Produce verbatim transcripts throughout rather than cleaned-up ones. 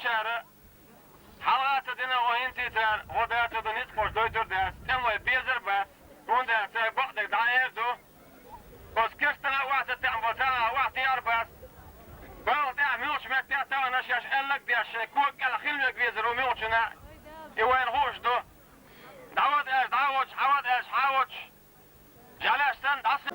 Чара хьалгӀа ца дина гӀо хӀинцийцара гӀо дацар ду, ницкъ дойтур дац, тӀем вай безар бац, хӀунда аьлча бакъдерг дӀаэр ду. Оцу керстанах вац тӀем бо, царах вац тӀера бац. Балха тӀехь муьлхачу меттехь а тахана шаьш аьлларг деш, шайн кога кӀел хила вег везар ву муьлхачунна, и вайна хууш ду. ДӀавада аьлча, дӀавоьдуш, хьавада аьлча, хьавоьдуш. Жа лаьцна санна, дӀаса.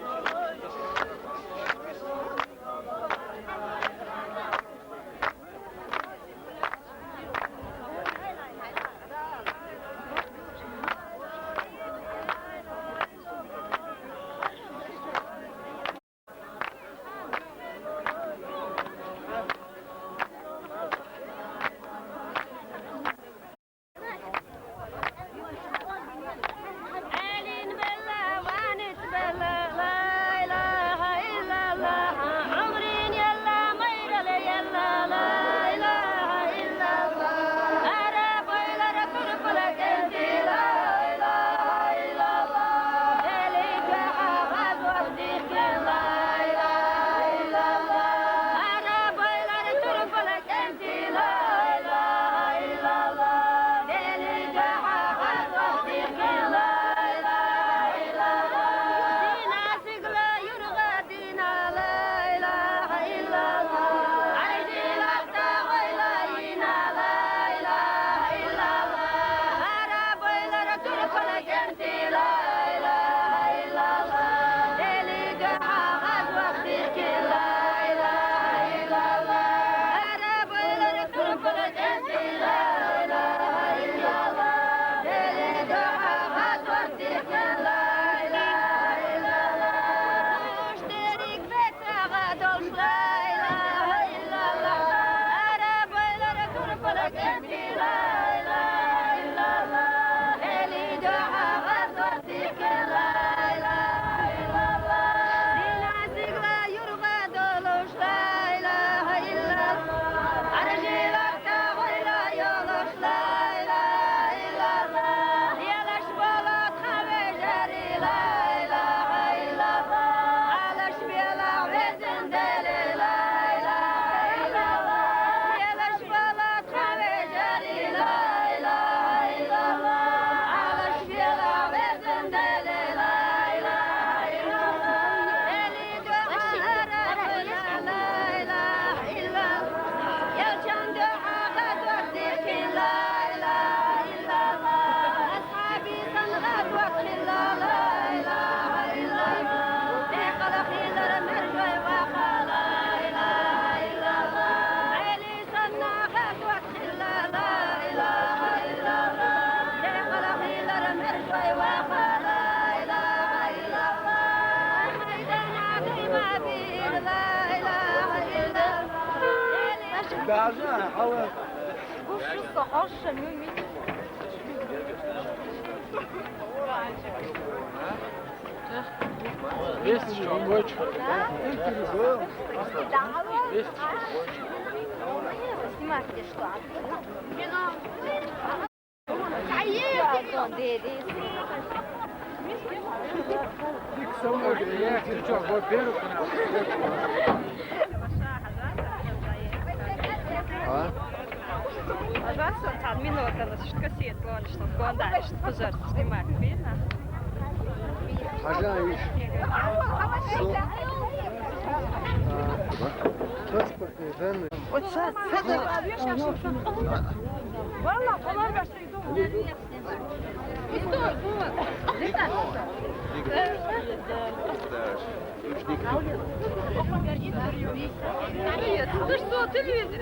Вести, что, больше? Вести. Снимать где что? А? Пожалуйста, цхьа минута, нас что кассет, ладно, что гонда, что пожар, снимать, видно? Пожалуйста. Со-, а, транспортные данные. Вот сейчас, сейчас. Валла, колар башлайды. Ты что, телевизор?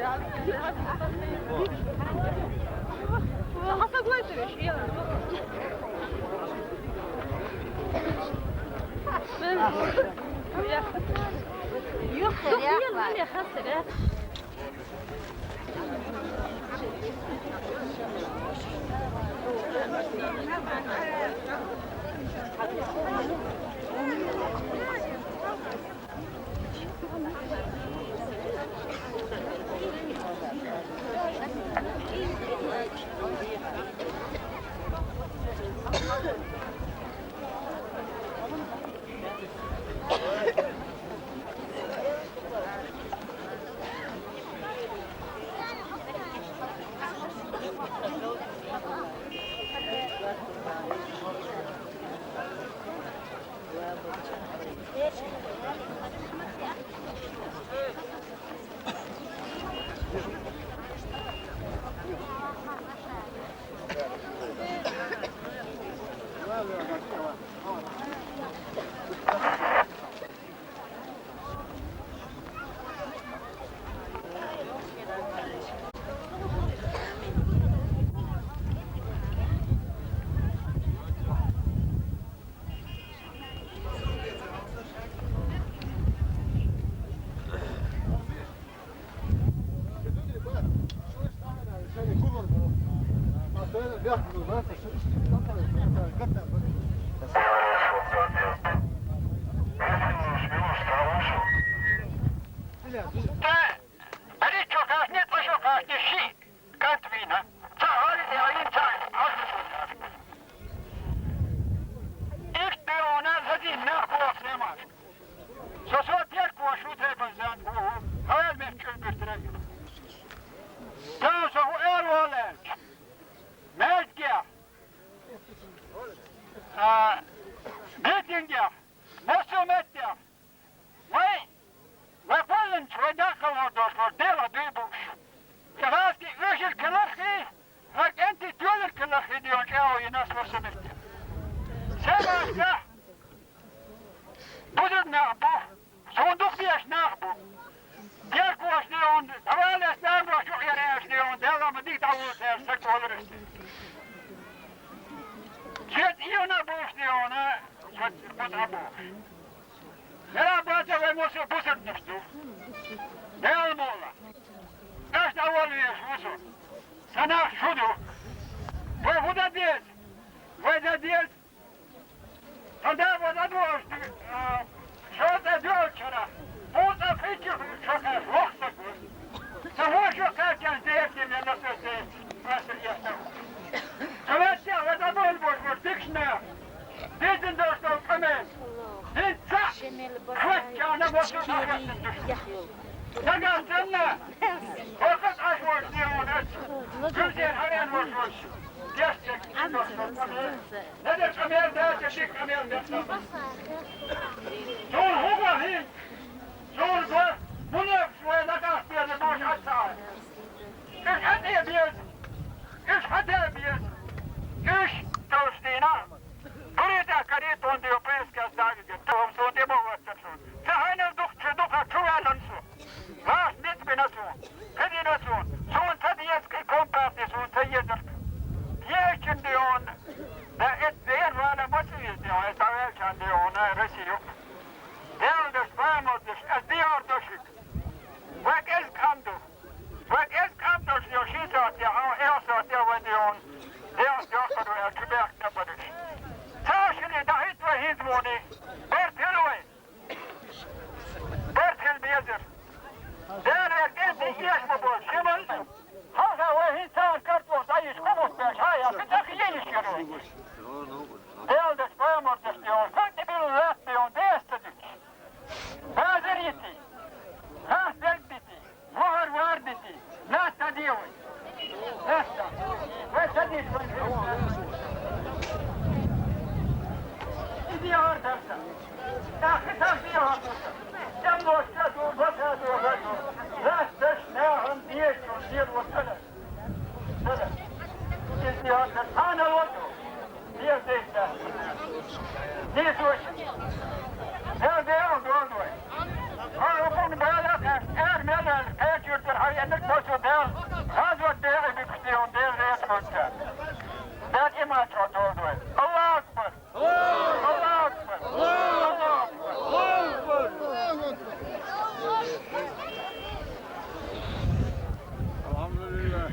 Хасаглайтович, я. Юх, юх, юх, юх, юх. Бериччо кахне, цӀашо кахне ши кӀант вина. Ца гьализе айин ца. Иштта вона лазин нах бохсемаш. Со со терк вашу тайпан зан гу. Гьар мехкӀул биртра. Тан со гу эр валерч. Мезгех. А, митингех. Масса меттех. Вай, вай палланча, вай дахъалвар дошлар, дела дуй буш. Иргъазки уьшуьр килархи, гьар кӀанти туьлуьр килархи дийон чӀяо йинас варса метте. Се варса? Бузур нах бу, сундук деш нах бу. Дерг ваш дийон, давалес дар ваш юкъ яреш дийон, дела ма дик давулсер, сак валрес. Чет иона буш дийона, чет бут абуш. Яра бата вай мосо бусурднуш ду. Дел мола. Аш давал веш мосо. Санах шуду. Вай худа дез. Вай да дез. Тада вада дуаш. Шота дуаш чара. Бута фичи шока вохта гу. Того шока кан дерти ме на сете. Просто я там. Давайте, это был больше дикшна. Дидин дошла камен. Динца. Хватчана бошла. Сага сенна. Факат аш ваш не он. Гюзер харен ваш ваш. Дяшчек. Надо камен дать, а ты камен дать. Зур губа хин. Зур губа. Мунев шве на каспе не бош отца. Иш хатя без. Иш хатя без. Иш толстина. Буря карит он диопреске оставить. Том сунде богатца. Цахайна дух чудуха чувалансу. Ваш мит бинасу. Кадинасу. Сун тадиец ки компартия сун таедр. Пьечин дион. Да эт дер вала маци дион. Эт авел чан дион. Россию. Делдеш, памодеш. Эс диор дошик. Вак эс камду. Вак эс камдош йоши сати, а эл сати вадион. Дел дохару эл чубяк нападыш. Цашили дахит ва хизвони. Бертелуй. Бертел безер. Дел вак эс ди еш ма бол. Шимон. Хага ва хи цан картвон, да иш кумут беш, хая, питах ели ширу. Дел деш памор деш дион. Кати бил лап дион, дестадич. Базарити. Хас дегдити. Вар вардити. Наста дион. Наста. Ва садиш ван. Иди ар дарса. Тахи тахи ар дарса. Тем лошта ду, бота ду, бота. Ласташ наган диечу, дир ватана. Сана лото. Дир дешта. Дир дешта. Дир дешта. Ар укун бала каш, ар мелал, качуртар, хай эмик босу дел. Хазва дел, бикшти он дел, рес мутта. Дат имач отолдуй. Аллаху Акбар. Аллаху Акбар! Аллаху Акбар! Алхамдулиллах.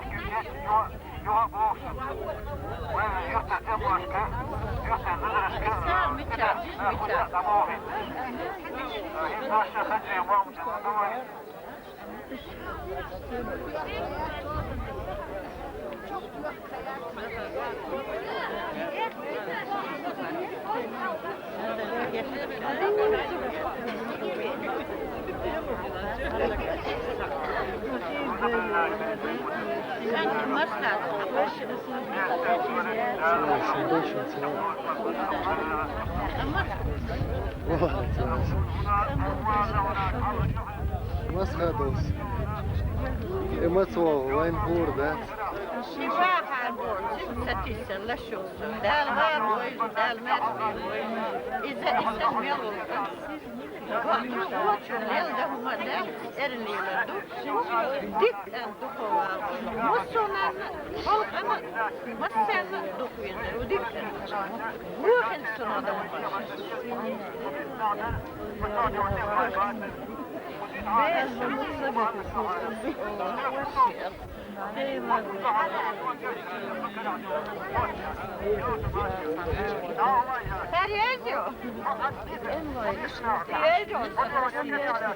Юга буушта. Вай юртар дем бошка, юртар зазрашка, Мича, Мича. Хуя тамоги. Масхадус. Эмоцион вайн гур дац. Ши вахар гур, син сатисса лашус. Дал вар вой, дал мар вой. Иза, иза мел. Вачу, вачу, мел да хӀума да, эрнила ду. Дик Муссунанна, халкъана, массанна духвезар, удивительно. Рухин сунада. Серьёзно? Серьёзно?